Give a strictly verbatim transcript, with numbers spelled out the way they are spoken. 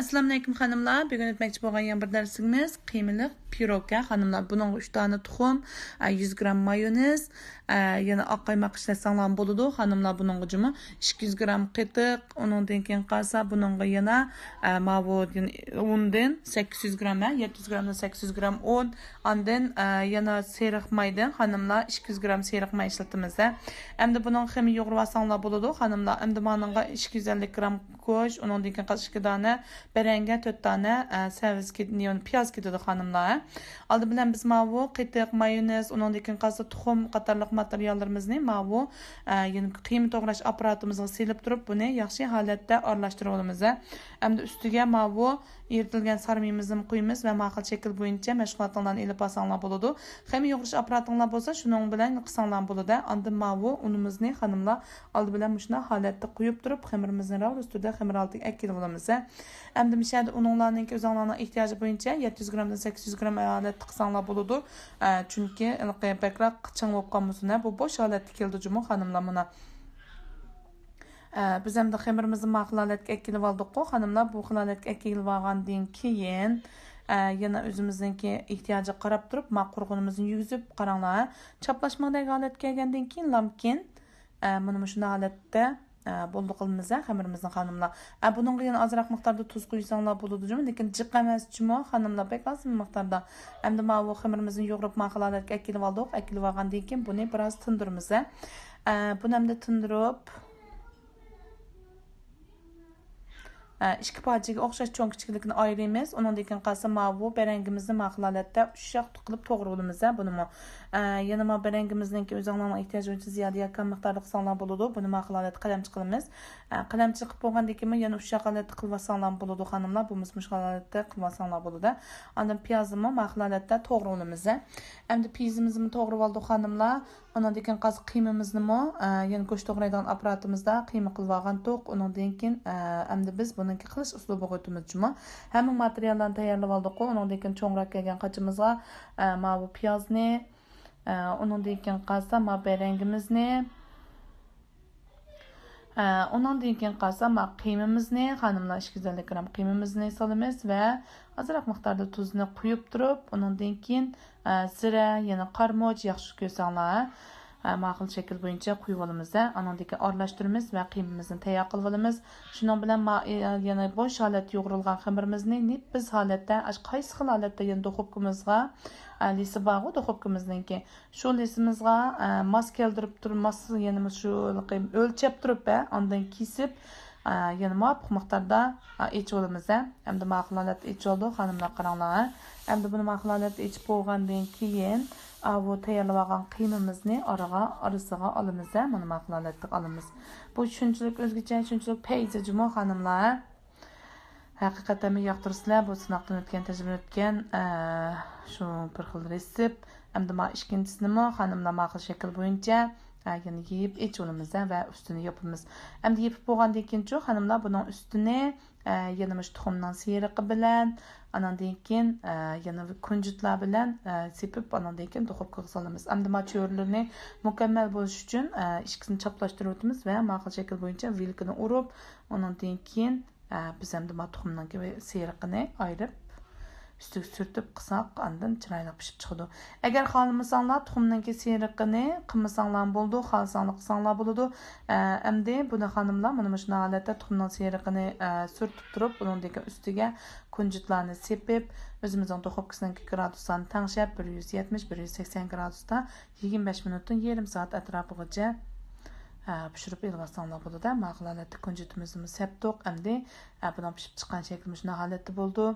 ئەسسالامۇئەلەيكۇم خانىملار، بۈگۈن ئۆتمەكچى بولغان يەنە بىر دەرسىمىز قىيمىلىق پىروكا خانىملار. بۇنىڭغا ئۈچ دانە تۇخۇم، ئە، يۈز گرام مايونېز، ئە، يەنە ئاق قايماق ئىشلەتسەڭلارمۇ بولىدۇ خانىملار. بۇنىڭغا جۇمۇ ئىككى يۈز گرام قېتىق، ئۇنىڭدىن كېيىن قالسا بۇنىڭغا يەنە، ئە، ماۋۇ ئۇندىن سەككىز يۈز گرام، ھە، يەتتە يۈز گرامدىن سەككىز يۈز گرام ئۇن، ئاندىن، ئە، يەنە سېرىق مايدىن خانىملار ئىككى يۈز گرام سېرىق ماي ئىشلىتىمىز، ھە. ئەمدى بۇنىڭ خېمىر يۇغۇرۇۋالساڭلار بولىدۇ خانىملار. ئەمدى مانىڭغا ئىككى يۈز ئەللىك گرام گۆش، ئۇنىڭدىن كېيىن قالسا ئىككى دانە بەرەڭگە، تۆت دانە، ئە، سەۋزە كېت-، نېمە، پىياز كېتىدۇ خانىملار. ئالدى بىلەن بىز ماۋۇ قېتىق، مايونېز، ئۇنىڭدىن كېيىن قالسا تۇخۇم قاتارلىق ماتېرىياللىرىمىزنى ماۋۇ، ئە، يەنە قىيما توغراش ئاپپاراتىمىزغا سېلىپ تۇرۇپ، بۇنى ياخشى ھالەتتە ئارىلاشتۇرۇۋالىمىز. ئەمدى ئۈستىگە ماۋۇ ئېرىتىلگەن سارمىمىزنى قويىمىز ۋە ماقۇل شەكىل بويىچە مەشغۇلاتىڭلارنى ئېلىپ بارساڭلار بولىدۇ. خېمىر يۇغۇرۇش ئاپپاراتىڭلار بولسا، شۇنىڭ بىلەن قىلساڭلار بولىدۇ. ئاندىن ماۋۇ ئۇنىمىزنى خانىملار ئالدى بىلەن مۇشۇنداق ھالەتتە قويۇپ تۇرۇپ، خېمىرىمىزنى راۋۇرۇس تۈردە خېمىر ھالىتىگە ئەكىلىپ ئالىمىز. ئەمدى مۇشۇ يەردە ئۇنىڭلارنىڭكى ئۆزۈڭلارنىڭ ئېھتىياجى بويىچە يەتتە يۈز گرامدىن سەككىز يۈز گرام ھالەتتە قىلساڭلار بولىدۇ. ئە، چۈنكى ھېلىقى بەكرەك چىڭ بولۇپ قالمىسۇن، ھە، بۇ بوش ھالەتتە كېلىدۇ جۇمۇ خانىملار مانا. ئە، بىز ئەمدى خېمىرىمىزنى ما خىل ھالەتكە ئەكىلىپ ئالدۇققۇ خانىملار. بۇ خىل ھالەتكە ئەكىلىپ ئالغاندىن كېيىن، ئە، يەنە ئۆزىمىزنىڭكى ئېھتىياجىغا قاراپ تۇرۇپ، ما قۇرغىنىمىزنى يۈگۈزۈپ قاراڭلار. چاپلاشمىدەك ھالەتكە كەلگەندىن كېيىن لامكىن، ئە، مۇنى مۇشۇنداق ھالەتتە، ئە، بولدى قىلىمىز، ھە، خېمىرىمىزنى خانىملار. ئە، بۇنىڭغا يەنە ئازراق مىقداردا تۇز قۇيساڭلار بولىدۇ جۇمۇ، لېكىن جىق ئەمەس جۇمۇ خانىملار، بەك ئاز مىقداردا. ئەمدى ماۋۇ خېمىرىمىزنى يۇغۇرۇپ ما خىل ھالەتكە ئەكىلىپ ئالدۇق. ئەكىلىپ ئالغاندىن كېيىن بۇنى بىراز تىندۇرىمىز، ھە. ئە، بۇنى ئەمدى تىندۇرۇپ، ئىككى پارچىگە ئوخشاش چوڭ كىچىكلىكىنى ئايرىمىز. ئۇنىڭدىن كېيىن قالسا ماۋۇ بەرەڭگىمىزنى ما خىل ھالەتتە ئۇششاق قىلىپ توغرىۋالىمىز، ھە، بۇنىمۇ. ئە، يەنە ما بەرەڭگىمىزنىڭكى ئۆزۈڭلارنىڭ ئېھتىياجى بويىچە زىيادە يا كەم مىقداردا قىلساڭلار بولىدۇ. بۇنى ما خىل ھالەتتە قەلەمچە قىلىمىز. ئە، قەلەمچە قىلىپ بولغاندىن كېيىنمۇ يەنە ئۇششاق ھالەتتە قىلىۋالساڭلارمۇ بولىدۇ خانىملار. بولمىسا مۇشۇ ھالەتتە قىلىۋالساڭلار بولىدۇ. ئاندىن پىيازنىمۇ ما خىل ھالەتتە توغرىۋالىمىز. ئەمدى پىيىزىمىزنى توغرىۋالدۇق خانىملار. ئۇنىڭدىن كېيىن قالسا قىيمىمىزنىمۇ، ئە، يەنە گۆش توغرايدىغان ئاپپاراتىمىزدا قىيما قىلىۋالغانتۇق. ئۇنىڭدىن كېيىن، ئە، ئەمدى بىز بۇنىڭكى قىلىش ئۇسلۇبىغا ئۆتىمىز جۇمۇ. ھەممە ماتېرىياللارنى تەييارلىۋالدۇققۇ. ئۇنىڭدىن كېيىن چوڭراق كەلگەن قاچىمىزغا، ئە، ماۋۇ پىيازنى، ئە، ئۇنىڭدىن كېيىن قالسا ما بەرەڭگىمىزنى، ئە، ئۇنىڭدىن كېيىن قالسا ما قىيمىمىزنى، خانىملار، ئىككى يۈز ئەللىك گرام قىيمىمىزنى سالىمىز ۋە ئازراق مىقداردا تۇزنى قۇيۇپ تۇرۇپ، ئۇنىڭدىن كېيىن، ئە، زىرە، يەنە قارىمۇچ ياخشى كۆرسەڭلار، ئە، ما خىل شەكىل بويىچە قۇيۇۋالىمىز. ئانىڭدىن كېيىن ئارىلاشتۇرىمىز ۋە قىيمىمىزنى تەييار قىلىۋالىمىز. شۇنىڭ بىلەن ما-، ئە، يەنە بوش ھالەتتە يۇغۇرۇلغان خېمىرىمىزنى نېپىز ھالەتتە، ئاش-، قايسى خىل ھالەتتە يەنە دۇخوپكىمىزغا، ئە، لىسى بارغۇ دۇخوپكىمىزنىڭكى. شۇ لىسىمىزغا، ئە، ماس كەلتۈرۈپ تۇرۇپ، ماس يەنە شۇ ئۆلچەپ تۇرۇپ، ئە، ئاندىن كېسىپ، ئە، يەنە مۇۋاپىق مىقداردا، ئە، ئېچىۋالىمىز، ئە. ئەمدى ما خىل ھالەتتە ئېچىۋالدۇق، خانىملار قاراڭلار، ئە. ئەمدى بۇنى ما خىل ھالەتتە ئېچىپ بولغاندىن كېيىن، ئاۋۇ تەييارلىۋالغان قىيمىمىزنى ئارىغا، ئارىسىغا ئالىمىز، ئە. مانا ما خىل ھالەتتە ئالىمىز. بۇ شۇنچىلىك ئۆزگىچە، شۇنچىلىك پەيزى جۇمۇ، خانىملار، ئە. ھەقىقەتەنمۇ ياقتۇرىسىلەر، بۇ سىناقتىن ئۆتكەن، تەجرىبىدىن ئۆتكەن، ئە، شۇ بىر خىل رېتسېپ. ئەمدى ما ئىككىنچىسىنىمۇ خانىملار ما خىل شەكىل بويىچە، ئە، يەنە يېيىپ ئېچىۋالىمىز، ئە، ۋە ئۈستىنى ياپىمىز. ئەمدى يېپىپ بولغاندىن كېيىنچۇ، خانىملار، بۇنىڭ ئۈستىنى، ئە، يەنە مۇشۇ تۇخۇمنىڭ سېرىقى بىلەن، ئانىڭدىن كېيىن، ئە، يەنە كۇنجۇتلار بىلەن، ئە، سېپىپ، ئانىڭدىن كېيىن دۇخوپكىغا سالىمىز. ئەمدى ما چۆرىلىرىنى مۇكەممەل بولۇشى ئۈچۈن، ئە، ئىككىسىنى چاپلاشتۇرۇۋېتىمىز ۋە ما خىل شەكىل بويىچە ۋىلكىنى ئۇرۇپ، ئۇنىڭدىن كېيىن، ئە، بىز ئەمدى ما تۇخۇمنىڭكى سېرىقىنى ئايرىپ، ئۈستىگە سۈرتۈپ قىلساق، ئاندىن چىرايلىق پىشىپ چىقىدۇ. ئەگەر خالىمىساڭلار، تۇخۇمنىڭكى سېرىقىنى قىلمىساڭلارمۇ بولىدۇ، خالىساڭلار قىلساڭلار بولىدۇ. ئە، ئەمدى بۇنى خانىملار، مانا مۇشۇنداق ھالەتتە تۇخۇمنىڭ سېرىقىنى، ئە، سۈرتۈپ تۇرۇپ، ئۇنىڭدىن كېيىن ئۈستىگە كۇنجۇتلارنى سېپىپ، ئۆزىمىزنىڭ دۇخوپكىسىنىڭكى گرادۇسلارنى تەڭشەپ، بىر يۈز يەتمىش، بىر يۈز سەكسەن گرادۇستا يىگىرمە بەش مىنۇتتىن يېرىم سائەت ئەتراپىغىچە، ئە، پىشۇرۇپ ئېلىۋالساڭلار بولىدۇ. ما خىل ھالەتتە كۇنجۇتىمىزنىمۇ سەپتۇق. ئەمدى، ئە، بۇنىڭ پىشىپ چىققان شەكلى مۇشۇنداق ھالەتتە بولىدۇ.